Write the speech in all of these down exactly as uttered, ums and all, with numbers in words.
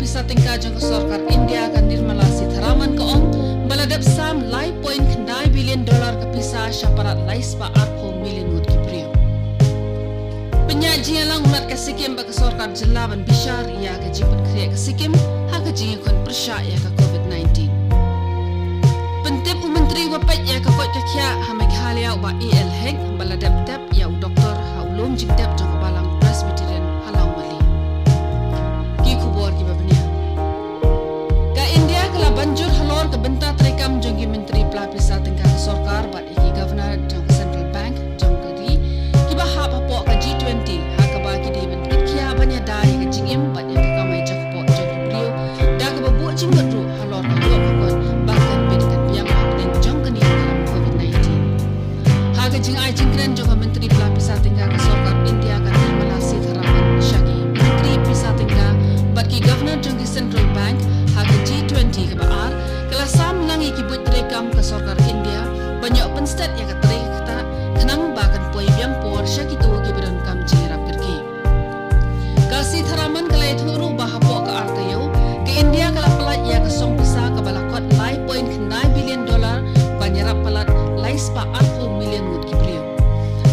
Pisa tyngka jong ka sorkar India ka Nirmala Sitharaman ka ong ba la dep sam lai point khyndai billion dollar ka pisa sha palat lai spah arphew million ngut ki briew. Pynïaid jingïalang u Lat ka Sikkim bad ka sorkar jylla ban bishar ïa ka jingpynkhreh ka Sikkim ha ka jingïakhun pyrshah ïa ka covid nineteen. Pyntip u Myntri uba peit ïa ka koit ka khiah ha Meghalaya u Bah A L Hek ba la dep tep ïa u doktor ha u lum jingtep jong ka Balang Presbyterian ha Lawmali. Ki khubor kiba bniah. Ka India ka la ban jur halor ka bynta treikam jong ki Myntri pla pisa tyngka ka sorkar bad ïa ki Governor jong ka Central Bank jong ka ri kiba hap hapoh ka G twenty ha kaba ki dei ban kit khia ban ïada ïa ka jingim bad ïa ka kamai jakpoh jong ki briew da kaba buh jingmut ruh halor ka ïoh ka kot ba kan bit kan biang hapdeng jong kane ka covid nineteen. Ha ka jingai jingkren jong ka Myntri pla pisa tyngka ka sorkar India ka Nirmala Sitharaman sha ki Myntri pisa tyngka bad ki Governor jong ki Central Bank ha ka G twenty kaba ar, ka la sam lang ïa ki buit treikam ka sorkar India ban ïoh pynstet ïa ka trei ka ktah khnang ba kan poi biang por sha kito kiba donkam jingïarap kyrkieh. Ka Sitharaman ka la ïathuh ruh ba hapoh ka ar taïew ka India ka la pyllait ïa ka song pisa kaba la kot lai point khyndai billion dollar ban ïarap palat lai spah arphew million ngut ki briew.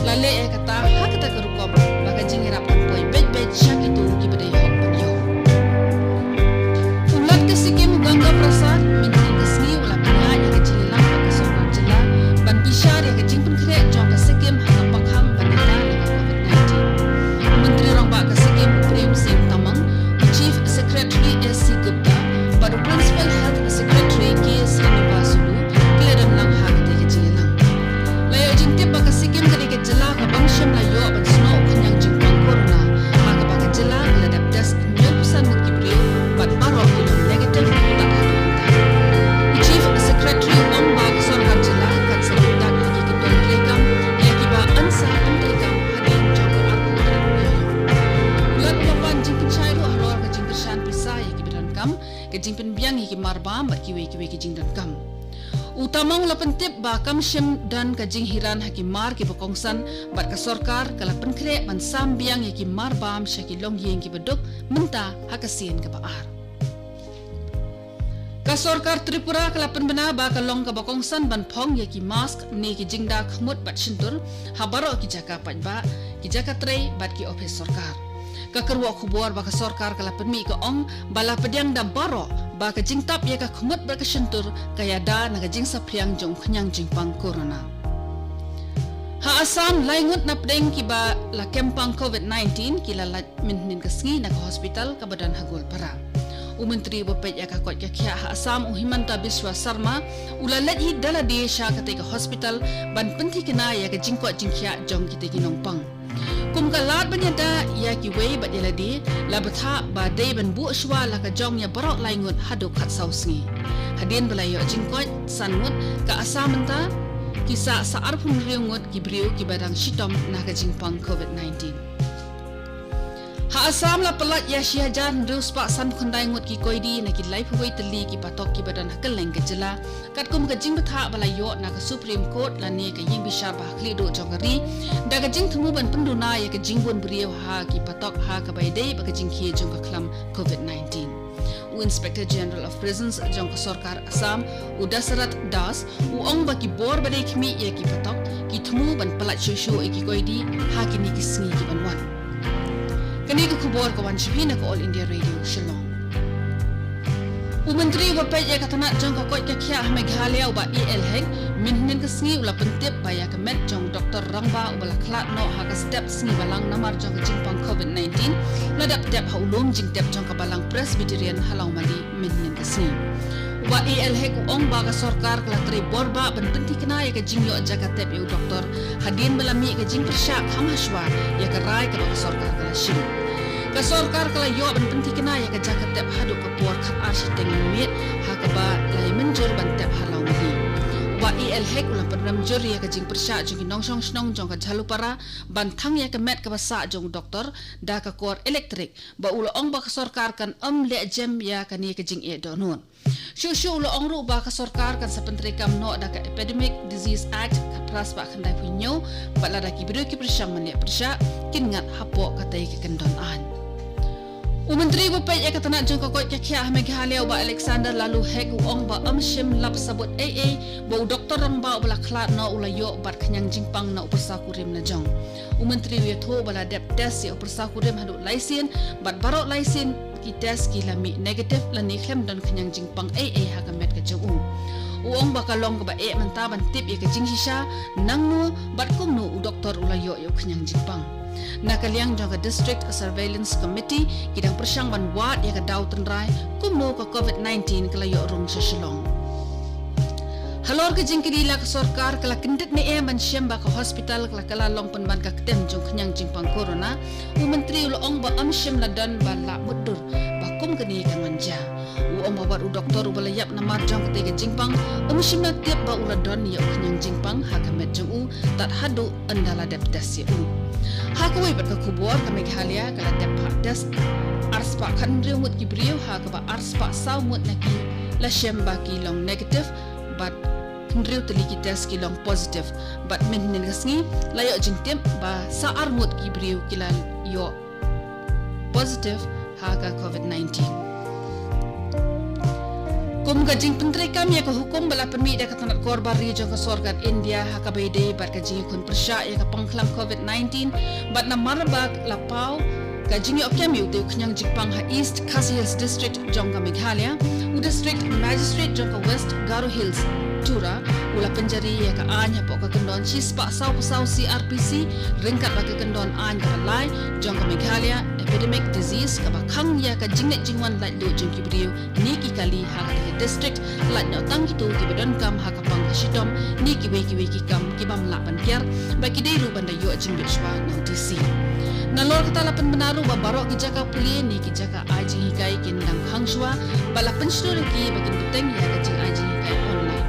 La leh ïa kata ha kata ka rukom ba ka jingïarap kan poi beit beit sha kito kiba dei hok ban ïoh. U Lat ka Sikkim u Ganga Prasad mynhynnin ka sngi u la pynïaid ïa ka jingïalang bad ka sorkar jylla ban bishar ïa ka jingpynkhreh jong ka Sikkim ha ka pakhang ban ïada ïa ka covid nineteen. U Myntri Rangbah ka Sikkim u Prem Singh Tamang, u Chief Secretary S C Gupta bad u Principal Health Secretary K Srinivasulu ki la don lang ha katei ka jingïalang. La ïoh jingtip ba ka Sikkim ka dei ka jylla kaba ym shym la ïoh ban snoh u khñiang jingpang corona ha kaba ka jylla ka la dep test hynñiewphew san ngut ki briew bad baroh ki long negative tad haduh mynta. U Chief Secretary u ong ba ka sorkar jylla kan sa pyndap ïa ki kyndon treikam ïa kiba yn sa pyntreikam hadien jong ka arphew tarik Naiïong. U Lat u la pan jingpynshai ruh halor ka jingkyrshan pisa ïa kiba donkam, ka jingpynbiang ïa ki marbam bad kiwei kiwei ki jingdonkam. U Tamang u la pyntip ba kam shym don ka jinghiran ha ki mar kiba kongsan bad ka sorkar ka la pynkhreh ban sam biang ïa ki marbam sha ki longïing kiba duk mynta ha ka sien kaba ar. Ka sorkar Tripura ka la pynbna ba ka long kaba kongsan ban phong ïa ki mask ne ki jingda khmut bad shyntur ha baroh ki jaka paidbah, ki jaka trei bad ki ophis sorkar. Ka kyrwoh khubor ba ka sorkar ka la pynmih ka ong ba la pdiang da baroh ba ka jingtap ïa ka khmut bad ka shyntur ka ïada na ka jingsaphriang jong u khñiang jingpang corona. Ha Assam, lai ngut napdeng kiba la kem pang covid nineteen ki la lait mynhynnin ka sngi na ka hospital kaba don ha Goalpara. U Myntri uba peit ïa ka koit ka khiah ha Assam u Himanta Biswa Sarma u la leit hi da lade sha katei ka hospital ban pynthikna ïa ka jingkoit jingkhiah jong kitei ki nongpang. Kum ka lad ban ïada ïa kiwei bad ïa lade, la bthah ba dei ban buh shuwa la ka jong ïa baroh lai ngut haduh khatsaw sngi. Hadien ba la ïoh jingkoit san ngut, ka Assam mynta ki sah sa arphew hynriew ngut ki briew kiba dang shitom na ka jingpang covid nineteen. Ha Assam la pyllait ïa shi hajar hynriew spah sanphew khyndai ngut ki koidi na ki laiphew wei tylli ki patok kiba don ha kylleng ka jylla, katkum ka jingbthah ba la ïoh na ka Supreme Court lane ka ïing bishar ba ha khlieh duh jong ka ri da ka jingthmu ban pynduna ïa ka jingbun briew ha ki patok ha kaba ïadei bad ka jingkhie jong ka khlam covid nineteen. U Inspector General of Prisons jong ka sorkar Assam, u Dasarath Das, u ong ba ki bor ba dei khmih ïa ki patok ki thmu ban pyllait shuh shuh ïa ki koidi ha kine ki sngi ki ban wan. Kane ka khubor ka wan sha phi na ka All India Radio Shillong. U Myntri uba peit ïa ka tnat jong ka koit ka khiah ha Meghalaya u Bah A L Hek mynhynnin ka sngi u la pyntip ba ïa ka met jong u doktor rangbah uba la khlad noh ha ka step sngi balang namar jong ka jingpang covid nineteen la dep tep ha u lum jingtep jong ka Balang Presbyterian ha Lawmali mynhynnin ka sngi. U Bah A L Hek u ong ba ka sorkar ka la trei bor bah ban pynthikna ïa ka jingïoh jaka tep ïa u doktor hadien ba la mih ka jingpyrshah kham hashwa ïa ka rai kaba ka sorkar ka la shim. Ka sorkar ka la ïoh ban pynthikna ïa ka jaka tep haduh ka por khatar shiteng mynmiet ha kaba la ïa mynjur ban tep ha Lawmali. U Bah A L Hek u la pynrem jur ïa ka jingpyrshah jong ki nongshong shnong jong ka Jhalupara ban thang ïa ka met kaba sah jong u doktor da ka kor elektrik, ba u la ong ba ka sorkar kan ym leh jem ïa kane ka jingeh dohnud. Shuh shuh u la ong ruh ba ka sorkar kan sa pyntreikam noh da ka Epidemic Disease Act khatphra spah khyndaiphew hynñiew, bad lada ki briew ki pyrshang ban leh pyrshah kin ngat hapoh katei ka kyndon aiñ. U Myntri uba peit ïa ka tnat jong ka koit ka khiah ha Meghalaya, u Bah Alexander Laloo Hek, u ong ba ym shym lap sabut ei ei ba u doktor rangbah uba la khlad noh u la ïoh bad khñiang jingpang na u pyrsa kurim la jong. U Myntri u ïathuh ba la dep test ïa u pyrsa kurim haduh lai sien bad baroh lai sien ki test ki la mih negative lane khlem don khñiang jingpang ei ei ha ka met ka jong u. U ong ba ka long kaba eh mynta ban tip ïa ka jingshisha nangno bad kumno u doktor u la ïoh ïa u khñiang jingpang. Na ka liang jong ka District Surveillance Committee ki dang pyrshang ban wad ïa ka daw tynrai kumno ka COVID nineteen ka la ïoh rung sha Shillong. Halor ka jingkylli la ka sorkar ka la kyndit ne em ban shem ba ka hospital ka la kylla long pynban ka ktem jong khñiang jingpang corona, u Myntri u la ong ba ym shym la don ba lah mutdur ba kum kane kan wan jia. U ong ba wat u doktor uba la ïap namar jong katei ka jingpang um shym la tip ba u la don ïa u khñiang jingpang ha ka met jong u tad haduh ynda la dep test ïa u. Ha kawei pat ka khubor, ka Meghalaya ka la dep phah test arspah khathynriew ngut ki briew, ha kaba arspah saw ngut na ki la shem ba ki long negative bad hynriew tylli ki test ki long positive. Bad mynhynnin ka sngi la ïoh jingtip ba sa ar ngut ki briew ki la ïoh positive ha ka COVID nineteen. Kum ka jingpyntreikam ïa ka hukum ba la pynmih da ka tnat kor bar ri jong ka sorkar India ha kaba ïadei bad ka jingïakhun pyrshah ïa ka pangkhlam COVID nineteen, bad namar ba la paw ka jingïoh kem ïa utei u khñiang jingpang ha East Khasi Hills District jong ka Meghalaya, u District Magistrate jong ka West Garo Hills, Tura, u la pynjari ïa ka aiñ hapoh ka kyndon shispah sawphew saw C R P C, ryngkat bad ka kyndon aiñ kaba lai jong ka Meghalaya Epidemic Disease, kaba khang ïa ka jingleit jingwan laitluid jong ki briew ne ki kali ha katei ka district, lait noh tang kito kiba donkam ha ka pang ka shitom ne kiwei kiwei ki kam ki bym lah ban kiar, ba ki dei ruh ban da ïoh jingbit shuwa na u D C. Nalor kata la pynbna ruh ba baroh ki jaka pule ne ki jaka ai jinghikai kin dang khang shuwa, bad la pynshlur ïa ki ba kin bteng ïa ka jingai jinghikai online.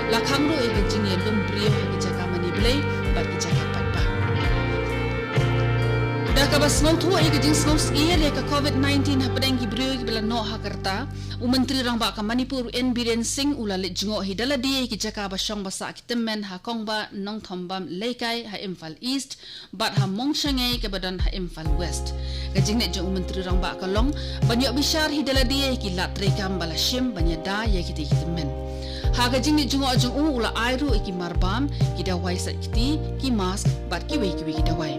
La khang ruh ïa ka jingïalum briew ha ki jaka mane blei bad ki jaka paidbah. Da kaba sngewthuh ïa ka jingsngewsyier ïa ka COVID nineteen hapdeng ki briew kiba la noh ha ka rta, u Myntri Rangbah ka Manipur, u N Biren Singh, u la leit jngoh hi da lade ïa ki jaka ba shong ba sah ki tymmen ha Kongba, Nongthombam, Leikai ha Imphal East bad ha Mongshangei kaba don ha Imphal West. Ka jingleit jong u Myntri Rangbah ka long ban ïoh bishar hi da lade ïa ki lad treikam ba la shim ban ïada ïa kitei ki tymmen. Ha ka jingleit jngoh jong u, u la ai ruh ïa ki marbam, ki dawai sait kti, ki mask bad kiwei kiwei ki dawai.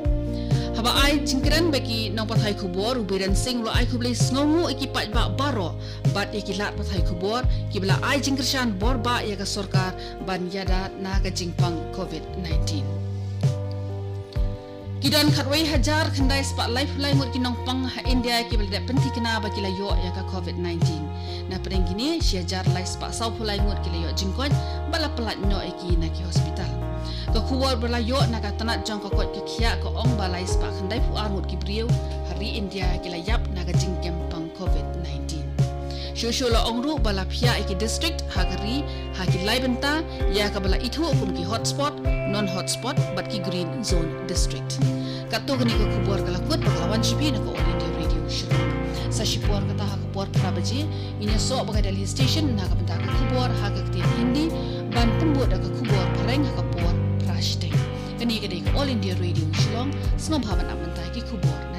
Haba ai jingkren bad ki nongpathai khubor, u Biren Singh u la ai khublei sngewnguh ïa ki paidbah baroh bad ïa ki lad pathai khubor kiba la ai jingkyrshan bor ba ïa ka sorkar ban ïada na ka jingpang COVID nineteen. Ki don khatwei hajar khyndai spah laiphew lai ngut ki nongpang ha India kiba la dep pynthikna ba ki la ïoh ïa ka COVID nineteen. Napdeng kine, shi hajar lai spah sawphew lai ngut ki la ïoh jingkoit bad la pyllait noh ïa ki na ki hospital. Ka khubor ba la ïoh na ka tnat jong ka koit ka khiah ka ong ba lai spah khyndaiphew ar ngut ki briew ha ri India ki la ïap na ka jingkem pang COVID nineteen. Shuh shuh la ong ruh ba la phiah ïa ki district ha ka ri ha ki lai bynta, ïa kaba la ithuh kum ki hotspot, non hotspot bad ki green zone district. Katto katne ka khubor ka la kut bad ka la wan sha phi na ka All India Radio Shillong. Sa shipor kata ha ka por phra baje ngin ïasoh bad ka Delhi Station na ka bynta ka khubor ha ka ktien Hindi, ban pynbud da ka khubor phareng ha ka por phra shiteng. Kane ka dei ka All India Radio Shillong, sngewbha ban ap mynta ki khubor na